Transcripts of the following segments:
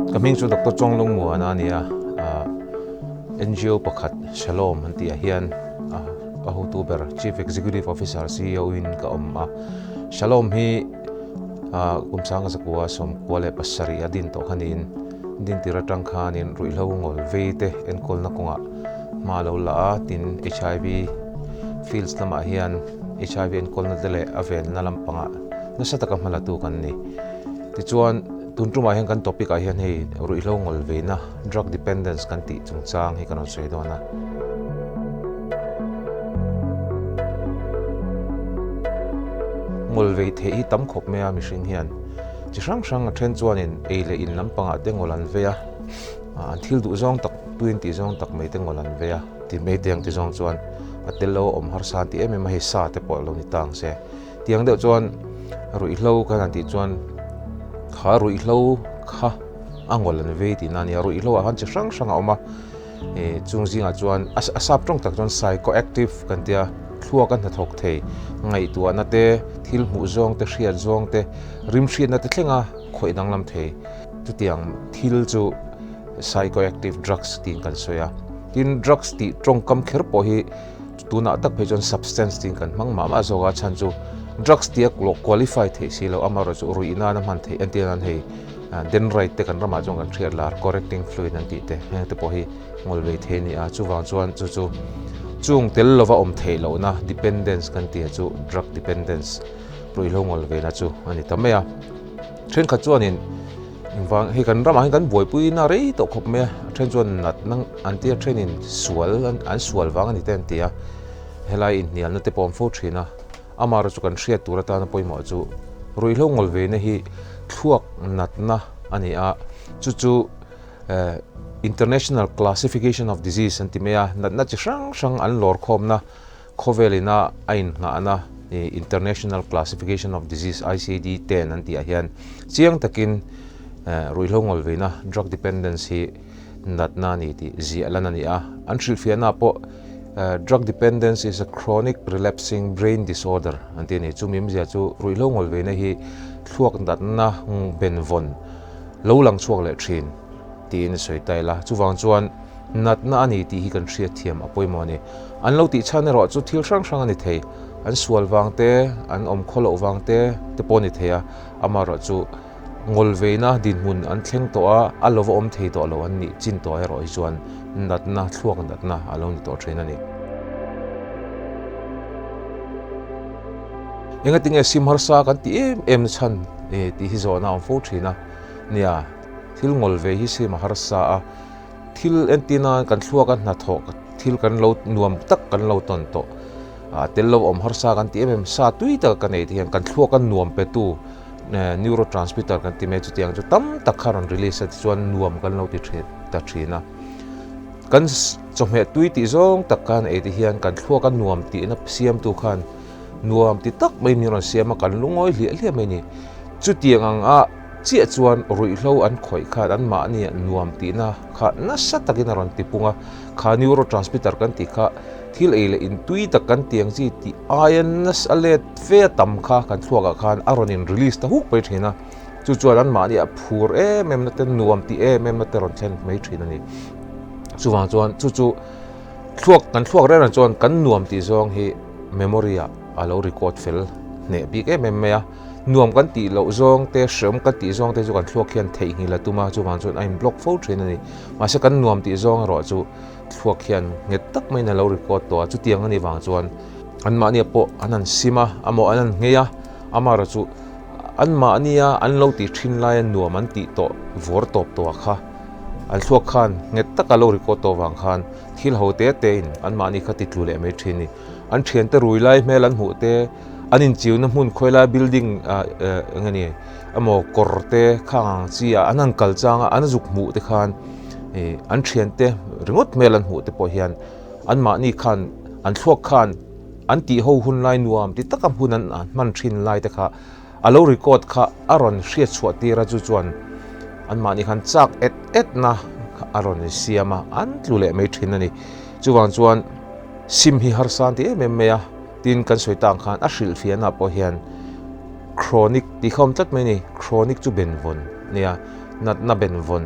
Ka hming chu Doctor Chawnglung Muana a ni a, NGO pakhat Shalom an tih ah hian a hotu ber Chief Executive Officer, CEO, in ka awm a. Shalom hi kum sanga zakua 97 a din tawh kha niin din tir atang khanin ruihhlo ngawl vei te enkawlna kawngah hma a lo la a, tin HIV fields lamah hian HIV enkawlna te leh a venna lampangah nasa taka hma latu kan ni. Tichuan, tun tumah hian kan topic ah hian hei ruihhlo ngawl veina, drug dependence kan tih chungchang hi kan rawn sawi dawn a. Ngawl vei theih hi tam khawp mai a mihring hian chi hrang hrang a then chuanin ei leh in lampangah te ngawl an vei a, an thil duh zawng tak tuin tih zawng tak mai te ngawl an vei a, ti mai te ang ti zawng chuan a tel lo a awm harsa an ti em em a, hei sa te pawh lo ni ta ang se. Tiang deuh chuan ruihhlo kan han tih chuan kha ruihhlo kha a ngawl an vei tihna a ni a, ruihhlo ah khan chi hrang hrang a awm a, ih chung zingah chuan a sap tawng tak chuan psychoactive kan tia thluak a hnathawk thei ngaihtuahna te thil hmuh zawng te hriat zawng te rim hriatna te thlenga khawih danglam thei chutiang thil chu psychoactive drugs tiin kan sawi a, tin drugs tih tawngkam kher pawh hi. Tunah tak phei chuan substance tiin kan hmang mah mah zawk a, chhan chu drugs tia qualify theih si lo, amaherawhchu ruih nan a hman theih entir nan hei dendrite te kan ramah chuan kan hriat lar correcting fluid an tih te heng te pawh hi ngawl ve thei a ni a, chuvang chuan chu chu chung tel lova awm theih lohna dependence kan tih chu drug dependence ruihhlo ngawl ve na chu a ni ta mai a. Thenkhat chuanin engvang hei kan ramah hian kan buaipui na rei tawh khawp mai a, a then chuan natna an tia thenin sual an sual vang a ni te an ti a, helai inhnialna te pawh a awm fo thin a, amaherawhchu chu kan hriat tur atana pawimawh chu ruihhlo ngawl veina hi thluak natna a ni a, chu chu eh international classification of disease an ti mai a, natna chi hrang hrang an lawr khawmna. Khawvel ina a innghahna International Classification of Disease, ICD, ten an tihah hian chiang takin ruihhlo ngawlveina, drug dependence, hi natna a ni tih ziah lan a ni a. An hrilhfiahnaah pawh Drug dependence is a chronic relapsing brain disorder an ti a ni. Chumi awmzia chu ruihhlo ngawlveina hi thluak natna benvawn lo lang chhuak leh thin tiin a sawi ta ila. Chuvang chuan natna a ni tih hi kan hriatthiam a pawimawh a ni. An lo tih chhan erawh chu thil hrang hrang a ni thei. An sual vang te, an awm khaw loh vang te te pawh a ni thei a. Amaherawh chu ngawlveina dinhmun an thleng tawh a, a lova awm thei tawh lo an nih chin tawh erawh hi chuan natna, thluak natna a lo ni tawh thin a ni. Engatinge sim harsa kan tih em em na chhan tih hi zawhna a awm fo thin a. Nia, thil ngawlvei hi sim a harsa a. Thil entir nan kan thluak a hnathawh thil kan lo nuam tak kan lo tawn tawh a tel lo awm harsa kan ti em em sa tui taka ka nei te hian kan thluak a nuam pe tu neurotransmitter kan ti mai chutiang chu tam tak kha rawn release a tichuan nuam kan lo ti thin ta thin a kan chawhmeh tui tih zawng tak khan ei te hian kan thluak a nuam tihna siamtu khan nuam ti tak mai min rawn siam a kan lungawi hliah hliah mai a ni chutiang ang a Chiah chuan ruihhlo an khawih khan an mahni ah nuam tihna kha nasa takin a rawn ti pung a, kha neurotransmitter kan tih kha thil ei leh intui tak kan ti ang chi tih aia nasa let fe a tam kha kan thluak ah khan a rawn in release ta huk mai thin a, chu chuan an mahni ah phur em em na te nuam tih em em na te rawn thlen mai thin a ni. Chuvang chuan chu chu thluak kan thluak reng reng chuan kan nuam tih zawng hi memory ah a lo record fel hneh bik em em mai a. Nuam kan tih loh zawng te, hreawm kan tih zawng te chu kan thluak hian theihnghilh a tum a, chuvang chuan a in block fo thin a ni. Mahse kan nuam tih zawng erawh chu thluak hian nghet tak maiin a lo record tawh a, chutiang a nih vang chuan anmahnia pawh an han sim a, amaw an han nghei a, amaherawh chu anmahnia an lo tih thin laia nuam an tih tawh vawr tawp tawh ah kha an thluak khan nghet taka lo record tawh vang khan thil ho te te in anmahni kha ti tlu leh mai thin a ni. An thiante rui lai hmel an hmuh te. An inchiuna hmun khawilai building ah eng nge ni emaw kawr te khang ang chi ah an han kal chang a an zuk hmuh te khan ih an thian te ringawt hmel an hmuh te pawh hian anmahni khan an thluak khan an tih ho hun lai nuam ti taka hmun an hman thin lai te kha a lo record kha a rawn hriat chhuah tir a chu chuan anmahni khan chak et et na a rawn siam a an tlu leh mai thin a ni chuvang chuan sim hi harsa an ti em em mai a. Tin, kan sawi tak ang khan a hrilhfiahna pawh hian chronic tih kha awm tlat mai a ni. Chronic chu benvawn a nia. natna benvawn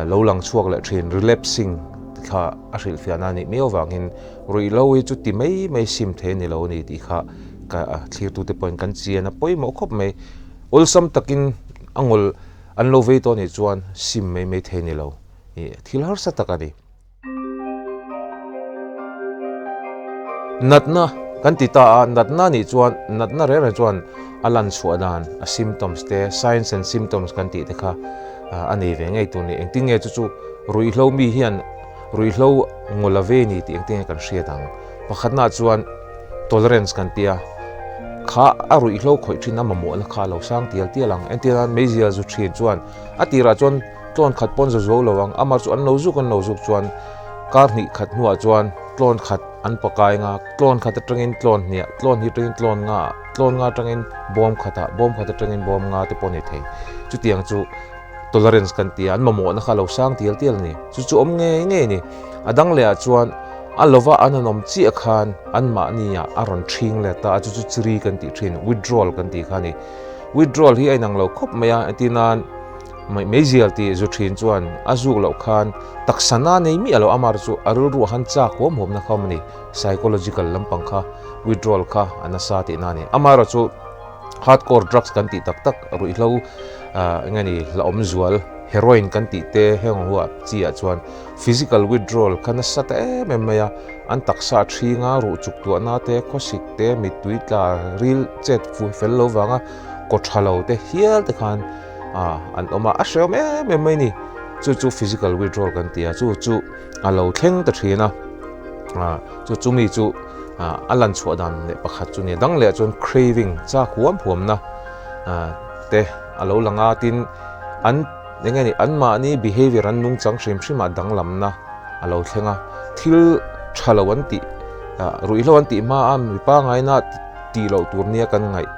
lo lang chhuak leh thin, relapsing, kha a hrilhfiahna a nih miau avangin ruihhlo hi chu ti mai mai sim thei a ni lo a ni tih kha ka thlirtute pawhin kan chian a pawimawh khawp mai. Awlsam takin a ngawl an lo vei tawh a nih chuan sim mai mai thei a ni lo. Ih thil harsa tak a ni. Natna kan ti ta a, natna nih chuan natna reng reng chuan a lan chhuah dan a symptoms te signs and symptoms kan tih te kha a nei ve ngei tur ni. Engtin nge chu chu ruihhlo mi hian ruihhlo ngaw la ve ni tih engtin nge kan hriat ang. Pakhatnaah chuan tolerance kan tia kha a ruihhlo khawih thin a mamawhna kha a lo sang tial tial ang. Entirnan meizial zu thin chuan a tirah chuan Tlawn khat pawn za zo lo ang, amah chu an lo zuk an lo zuk chuan kar hnih khat hnuah chuan tlawn khat an pakai nga, tlawn khat atangin tlawn hniah, tlawn hnih atangin tlawn nga, tlawn nga atangin bawm khatah, bawm khat atangin bawm nga te pawh a ni thei. Chutiang chu tolerance kan ti a, an mamawhna kha a lo sang tial tial a ni. Chu chu awm ngei ngei a ni. A dang lehah chuan a lova an han awm chiah khan anmahniah a rawn ṭhing let ta a, chu chu chiri kan tih ṭhin, withdrawal kan tih kha a ni. Withdrawal hi a inang lo khawp mai a, entirnan, Meizial tih zu thin chuan a zuk loh khan taksa na nei miah lo amar chu a rilru a han chak huam huam na kha awm a ni. Psychological lampang kha withdrawal kha a nasa tihna a ni. Amaherawh chu hardcore drugs kan tih tak tak ruihhlo eng nge ni hlauhawm zual heroin kan tih te heng ang huah chi ah chuan physical withdrawal kha nasa ta em em mai a, an taksa a ṭhing a, ruh chuk tuahna te, khawsik te, mittui tla ril chet fel lo vanga kaw ṭha lo te hial te khan a an awm a a hrehawm em em mai a ni chu chu physical withdrawal kan ti a chu chu a lo thleng ta thin a ah chu chumi chu ah a lan chhuah dan leh pakhat chu a ni a dang leh chuan craving chak huam huam na ah te a lo lang a tin an eng nge ni anmahni behavior an nungchang hrim hrim ah danglam na a lo thleng a thil tha lo an tih ah ruihhlo an tih hma a mi pangaina tih loh tur nia kan ngaih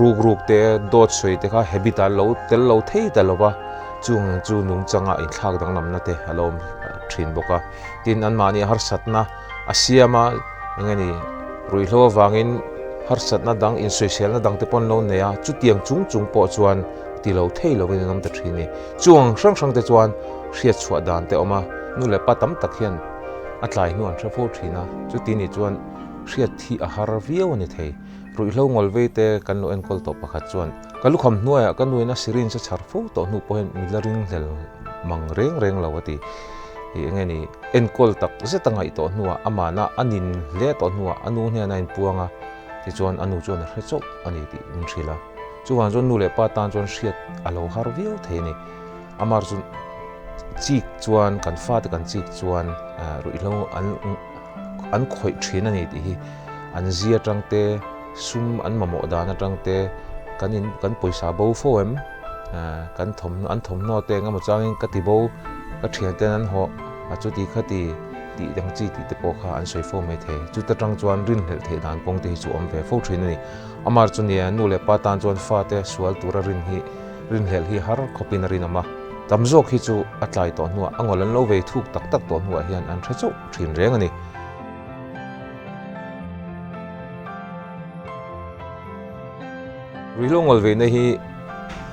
ruk ruk te dawt sawi te kha habit ah lo tel lo thei ta lo va chung chu nungchanga inthlak danglamna te a lo awm thin bawk a tin anmahni harsatna a siam a eng nge ni ruihhlo avangin harsatna dang insawiselna dang te pawh an lo nei a chutiang chung chung pawh chuan ti lo thei lovin an awm ta thin a ni chung hrang hrang te chuan hriat chhuah dan te a awm a nu leh pa tam tak hian a tlai hnu an hre fo thin a chuti nih chuan hriat hi a har viau a ni thei. Ruihhlo ngawlvei te kan lo enkawl tawh pakhat chuan ka lukham hnuaiah ka nuin a syringe a chhar fo tawh hnu pawh hian mi la ringhlel mang reng reng lo a ti. Ih eng nge ni enkawl tak zet a ngaih tawh hnuah amahna a nin hle tawh hnuah a nu hnenah a inpuang a tichuan a nu chuan a hre chauh a ni tih min hrilh a. Chuvang chuan nu leh pa tan chuan hriat a lo har viau thei a ni. Amar chu chik chuan kan fate kan chik chuan ruihhlo an an khawih thin a ni tih hi an zia atang te sum an mamawh dan atang te kan in kan pawisa bo fo em kan thawmhnaw an thawmhnaw te engemaw changin ka ti bo ka thian ten an hawh a chuti khati tih dang chi tih te pawh kha an sawi fo mai thei chuta tang chuan rinhlelh theih dan kawng te hi chu awm ve fo thin a ni amar chu nia nu leh pa tan chuan fate sual tura rin hi rinhlelh hi har khawpin a rinawm a, tam zawk hi chu a tlai tawh hnuah a ngawl an lo vei thuk tak tak tawh hnuah hian an hre chauh thin reng a ni. Ruihhlo ngawl veina hi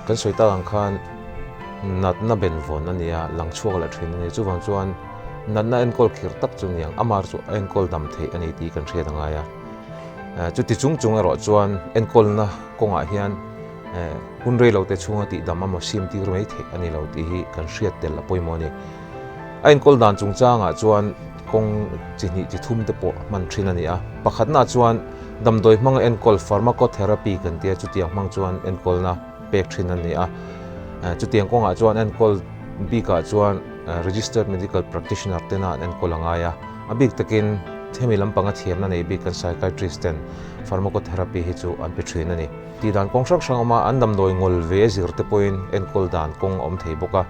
kan sawi tak ang khan natna benvawn a ni a, lang chhuak leh thin a ni. Chuvang chuan natna enkawl khir tak chu ni ang, amah chu a enkawl dam theih a ni tih kan hriat a ngai a. Chuti chung chung erawh chuan enkawlna kawngah hian Hun rei lo te chhunga tih dam emaw sim tir mai theih a ni lo tih hi kan hriat tel a pawimawh a ni. A inkawl dan chungchangah chuan kawng chi hnih chi thum te pawh hman thin a ni a. Pakhatnaah chuan damdawi hmanga enkawl pharmacotherapy kan tia chutiang hmang chuan enkawlna pek thin a ni a. Chutiang kawngah chuan enkawl bikah chuan registered medical practitioner tena an enkawl a ngai a. A bik takin hemi lampanga thiamna nei bik kan psychiatrist ten pharmacotherapy hi chu an pe thin a ni. Tih dan kawng hrang hrang a awm a, an damdawi ngawl ve zir te pawhin enkawl dan kawng a awm thei bawk a.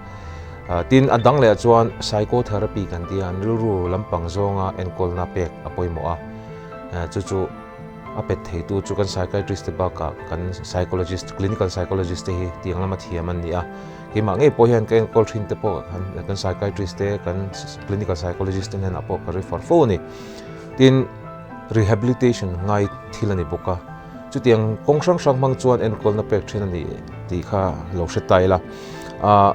Tin, a dang leh ah chuan psychotherapy kan ti a, an rilru lampang zawnga enkawlna pek a pawimawh a. Chu chu a pet theitu chu kan psychiatrist te bakah kan psychologist, clinical psychologist te hi tiang lama thiam an ni a. Keimah ngei pawh hian ka enkawl thin te pawh kan psychiatrist te, kan clinical psychologist te hnenah pawh ka refer fo a ni. Tin, rehabilitation ngai thil a ni bawk a. Chutiang kawng hrang hrang hmang chuan enkawlna pek thin a ni tih kha lo hre ta ila. Ahh.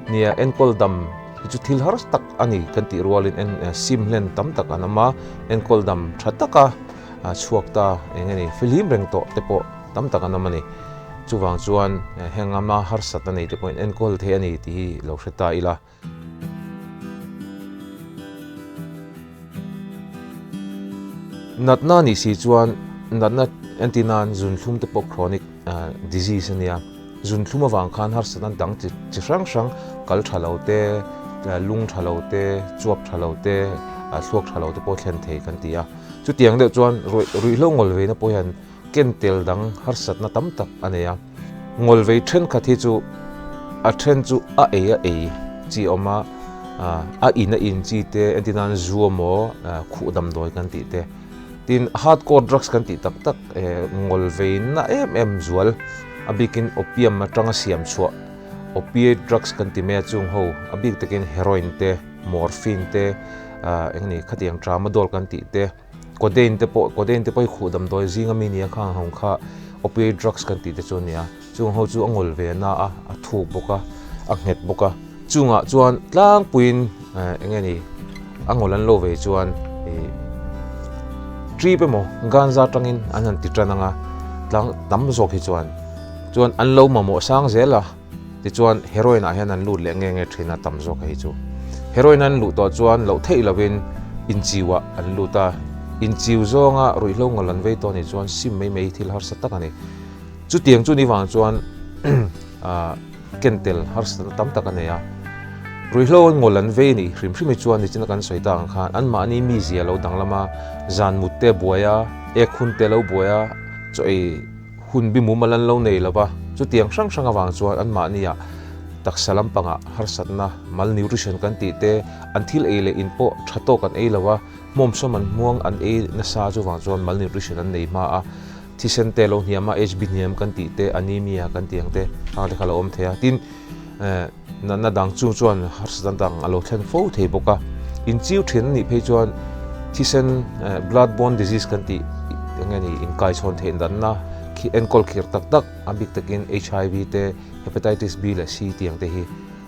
Nia, enkawl dam hi chu thil har tak a ni kan tih rualin en sim hlen tam tak an awm a, enkawl dam tha taka chhuak ta eng nge ni fihlim reng tawh te pawh tam tak an awm a ni. Chuvang chuan heng ama harsatna nei te pawhin enkawl thei a ni tih hi lo hre ta ila. Natna nih si chuan natna entir nan zunthlum te pawh chronic disease a nia. Zunthlum avang khan harsatna dang chi chi hrang hrang kal tha lo te, lung tha lo te, chuap tha lo te, thluak tha lo te pawh thlen thei kan ti a. Chutiang deuh chuan ruihhlo ngawl veina pawh hian Ken tel dang harsatna tam tak a nei a, ngawlvei thenkhat hi chu a then chu a ei a ei chi a awm a, a in a in chi te entir nan zu emaw khuh damdawi kan tih te, tin hardcore drugs kan tih tak tak ngawlvei na em em zual a bikin opium atanga siam chhuah opiate drugs kan ti mai a chung ho a bik takin heroin te morphine te eng ni khatiang tramadol kan tih te. Codeine te pawh, codeine te pawh hi khuh damdawi zinga mi nia khang ang kha opiate drugs kan tih te chu a nia. Chung ho chu a ngawl ve na a, a thuk bawk a, a nghet bawk a. Chungah chuan tlangpuiin eng nge ni a ngawl an lo ve chuan ih trip emaw ganza atangin an han ti tan ang a, tlang tam zawk hi chuan chuan an lo mamawh sang zel a. Tichuan heroin ah hian an lut leh nge nge thin a tam zawk hei chu. Heroin an luh tawh chuan loh theih lovin inchiu ah an lut a, inchiu zawnga ruihhlo ngawl an vei tawh anih chuan sim mai mai thil harsa tak a ni. Chutiang chu ni vang chuan ken tel harsatna tam tak a nei a. Ruihhlo ngawl an vei nih hrim hrim hi chuan nichina kan sawi tak ang khan anmahni mizia lo danglam a, zan mut te buai a, ek hun te lo buai a, chaw ei Hun bi mumal an lo nei lo va, chutiang hrang hrang avang chuan anmahniah taksa lampangah harsatna, malnutrition kan tih te, an thil ei leh in pawh tha tawk an ei lo a, hmawmsawm an hmuang an ei nasa chuvang chuan malnutrition an nei hma a, thisen te lo hniam a, HB hniam kan tih te, anemia kan tih ang te khang te kha lo awm thei a, tin natna dang chung chuan harsatna dang a lo thlen fo thei bawk a, inchiu thin a nih phei chuan thisen blood borne disease kan tih eng nge ni inkaichhawn theih natna khi enkawl khir tak tak a bik takin HIV te hepatitis B leh C tiang te hi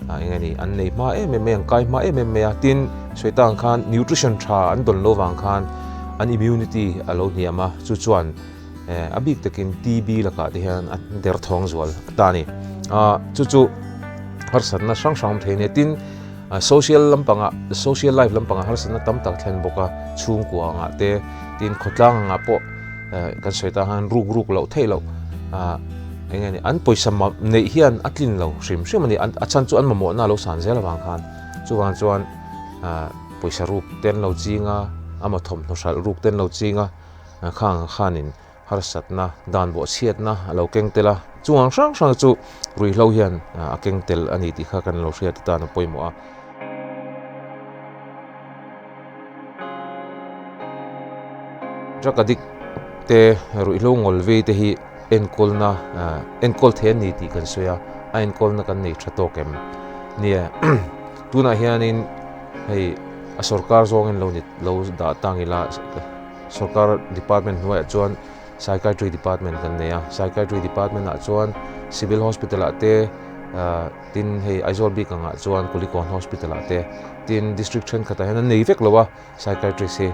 eng nge ni an nei hma em em mai an kai hma em em mai a, tin sawi tak ang khan nutrition tha an dawn lo vang khan an immunity a lo hniam a chu chuan A bik takin TB lakah te hian a derthawng zual ta a ni. Chu chu harsatna hrang hrang awm thei a ni. Tin, social lampangah, social life lampangah harsatna tam tak thlen bawk a, chhungkua angah te, tin khawtlang angah pawh kan sawi ta khan ruk ruk loh theih loh eng nge ni, an pawisa neih hian a tlin lo hrim hrim a ni. A chhan chu an mamawhna a lo san zel avang khan. Chuvang chuan pawisa ruk te an lo ching a, ama thawmhnaw hralh ruk te an lo ching a. Khang khanin harsatna, dan bawhchhiatna a lo keng tel a, chung ang hrang hrang chu ruihhlo hian a keng tel a ni tih kha kan lo hriat atan a pawimawh a. Drug addict te ruihhlo ngawl vei te hi enkawlna enkawl thei an ni tih kan sawi a, a enkawlna kan nei tha tawk em? Nia tunah hianin hei a sorkar zawngin lo ni lo dah tang ila. Sorkar department hnuaiah chuan Psychiatry department kan nei a, Psychiatry department ah chuan Civil Hospital ah te tin hei Aizawl bik angah chuan Kulikawn Hospital ah te tin district thenkhatah hian an nei vek lo a Psychiatrist hi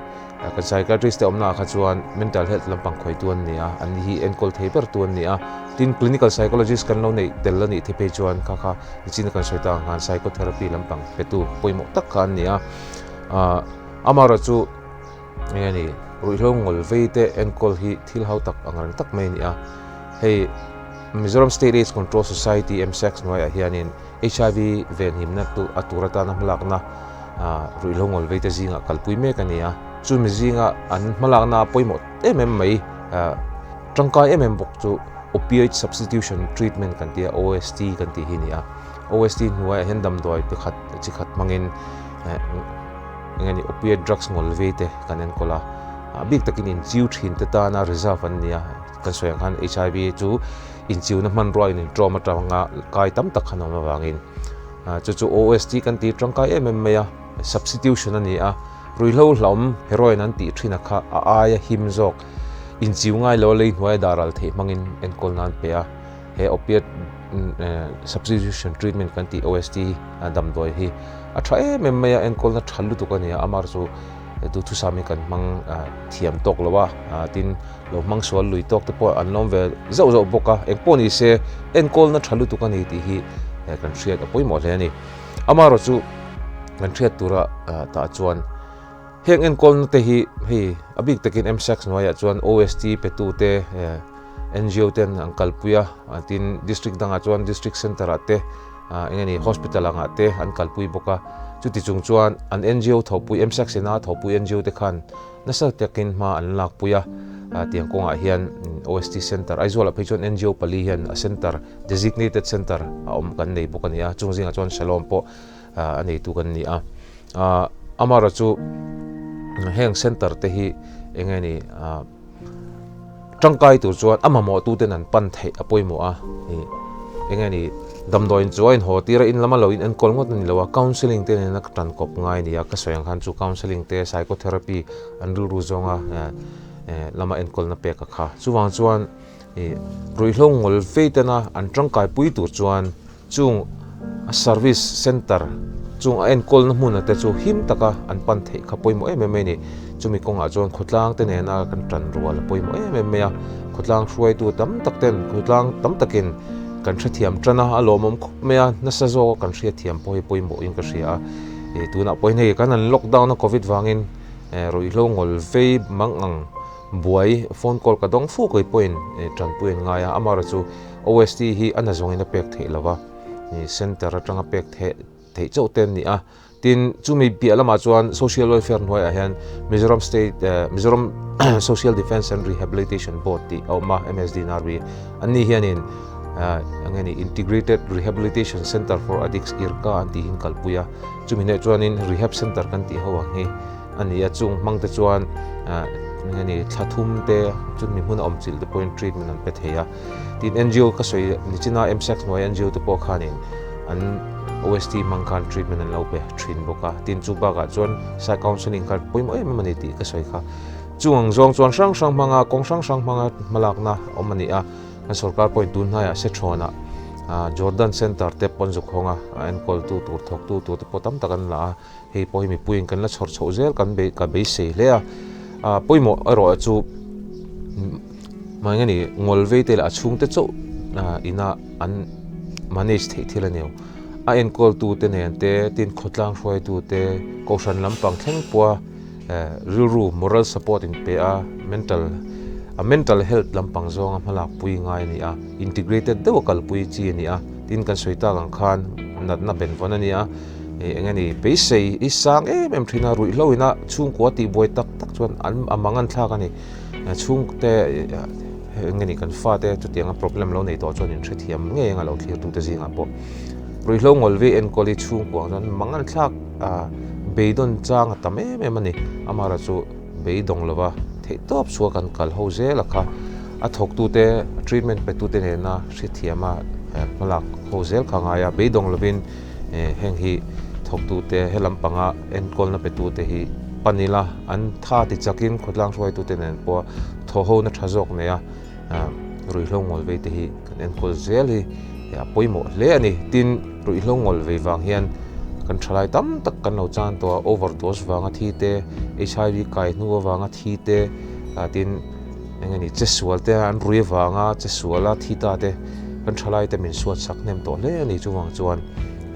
kan Psychiatrist te awmna ah kha chuan mental health lampang khawitu an ni a, an ni hi enkawl thei ber tu an ni a, tin Clinical Psychologist kan lo neih tel a nih the phei chuan kha kha nichina kan sawi tak ang khan Psychotherapy lampang petu pawimawh tak kha an ni a, amaherawhchu. Eng nge ni, ruihhlo ngawl vei te enkawl hi thil hau tak ang reng tak mai a ni a. Hei Mizoram State Aids Control Society, MSACS, hnuaiah hianin HIV venhimna a tur atana hmalakna ruihhlo ngawl vei te zingah kalpui mek a ni a. Chumi zinga an hmalakna pawimawh em em mai, tangkai em em bawk chu Opioid Substitution Treatment kan tih a, OST kan tih hi a ni a. OST hnuaiah hian damdawi pakhat chi khat hmangin Eng nge ni opiate drugs ngawl vei te kan enkawl a, a bik takin inchiu thin te tana reserve an ni a, kan sawi ang khan HIV chu inchiuna hmanrua in inṭawm atanga kai tam tak khan a awm avangin chu chu OST kan ti tangkai em em mai a, substitution a ni a, ruihhlo hlauhawm heroin an tih thin a kha a aia him zawk inchiu ngai lo a lei hnuaia dah ral theih hmangin enkawl nan pe a, he opiate. Substitution Treatment kan tih OST damdawi hi a tha em em mai a, enkawlna tha lutuk a ni a, amar chu duhthusam hi kan hmang thiam tawk lo a, tin lo hmang sual lui tawk te pawh an lawm ve zauh zauh bawk a, engpawh ni se enkawlna tha lutuk a ni tih hi kan hriat a pawimawh hle a ni. Amaherawhchu kan hriat tura tah chuan heng enkawlna te hi hei a bik takin MSACS hnuaiah chuan OST petu te NGO ten an kalpui a, tin district dangah chuan district centre ah te eng nge ni hospital angah te an kalpui bawk a, chuti chung chuan an NGO thawhpui MSACS ina thawhpui NGO te khan nasa takin hma an lakpui a, tiang kawngah hian OST centre Aizawl ah phei chuan NGO pali hian a centre designated centre a awm kan nei bawk a ni a, chung zingah chuan Shalom pawh a neitu kan ni a, amaherawhchu heng centre te hi eng nge ni. Tangkai tur chuan a mamawh tuten an pan theih a pawimawh a, ih eng nge ni damdawiin chu a inhaw tir a, in lama lo in enkawl ngawt a ni lo a, counselling te nena ka tan kawp ngai a ni a, ka sawi ang khan chu counselling te psychotherapy an rilru zawnga eh lama enkawlna pek a kha. Chuvang chuan ih ruihhlo ngawl vei tena an tangkai pui tur chuan Chung a service centre chung a enkawlna hmuna te chu him taka an pan theih kha pawimawh em em mai a ni. Chumi kawngah chuan khawtlang te nena kan tan rual a pawimawh em em mai a, khawtlang hruaitu tam tak ten khawtlang tam takin kan hrethiam tan a, a lawmawm khawp mai a, nasa zawka kan hriatthiam pawh hi pawimawhin ka hria a. Ih tunah pawhin hei kan han lockdown a covid vangin ruihhlo ngawl vei mang ang Buai phone call ka dawng fuk kei pawhin tanpui an ngai a, amaherawh chu OST hi a na zawngin a pek theih lo va, center atanga pek theih chauh te an ni a. Tin, chumi piah lamah chuan Social Welfare hnuaiah hian Mizoram State Mizoram Social Defence and Rehabilitation Board tih a awm a, MSDNRB. Anni hianin eng nge ni Integrated Rehabilitation Centre for Addicts, IRCA, an tih hi an kalpui a. Chumi hnuaiah chuanin Rehab Centre kan tih ho ang hi A ni a, chung hmang te chuan eng nge thla thum te chun mi hmun a awm chilh te pawhin treatment an pe thei a. Tin NGO ka sawi nichina MSAC hnuaia NGO te pawh khanin an OST hmang khan treatment an lo pe thin bawk a. Tin chu bakah chuan Sai counselling kha pawimawh em em a ni tih ka sawi kha. Chung ang zawng chuan hrang hrang hmanga kawng hrang hrang hmanga hmalakna awm a ni a. Kan sorkar pawhin tun hnaiah Sechhuanah Jordan Centre te pawn zuk hawnga enkawltu tur thawktu tur te pawh tam tak an la a. Hei pawh hi mipuiin kan la chhawr chhoh zel kan bei ka beisei hle a, ah pawimawh erawh chu mah eng nge ni ngawl vei te leh a chhungte chauh ah ina an manage theih thil a ni lo. A enkawl tu te nen te tin khawtlang hruaitu te kohhran lampang thleng pawha eh rilru moral support in pe a mental a mental health lampang zawnga hmalak pui ngai a ni a, integrated deuha kalpui chi a ni a, tin kan sawi tak ang khan natna benvawn a ni a. Eng nge ni, beisei i sang em em thin a, ruihhlo ina chhungkua tihbuai tak tak chuan an a mang an thlak a ni. Chhungte eng nge ni kan fate chutianga problem lo nei tawh chuan in hrethiam ngei anga lo thlirtute zingah pawh ruihhlo ngawlvi enkawl hi chhungkua chuan mang an thlak a, beidawn chang a tam em em a ni. Amaherawhchu beidawng lova theihtawp chhuah kan kal ho zel a kha a thawktute treatment petute nena hrethiama hmalak ho zel kha a ngai a, beidawng lovin Heng hi thawktute, he lampanga enkawlna petute hi pan ila an tha ti chakin khawtlang hruaitute nen pawha thawhhona tha zawk nei a, ruihhlo ngawl vei te hi kan enkawl zel hi a pawimawh hle a ni. Tin, ruihhlo ngawl vei vang hian kan thalai tam tak kan lo chan tawh a, overdose vanga thi te, HIV kai hnu avanga thi te, tin eng nge ni che sual te an rui avanga che suala thi ta te, Kan thalaite min suat sak hnem tawh hle a ni. Chuvang chuan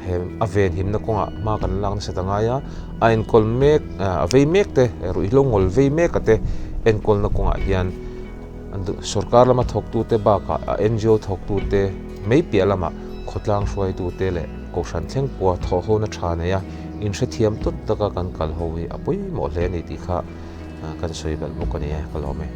he a venhimna kawngah hma kan lak nasa ta ngai a, a enkawl mek a vei mek te ruihhlo ngawl vei mek a te enkawlna kawngah hian sorkar lama thawktute bakah a NGO thawktute mai piah lamah khawtlang hruaitute leh kohhran thleng pawha thawhhona tha nei a inhrethiam tawt taka kan kal ho hi a pawimawh hle a ni tih kha kan sawi belh bawk a ni e, ka lawm e.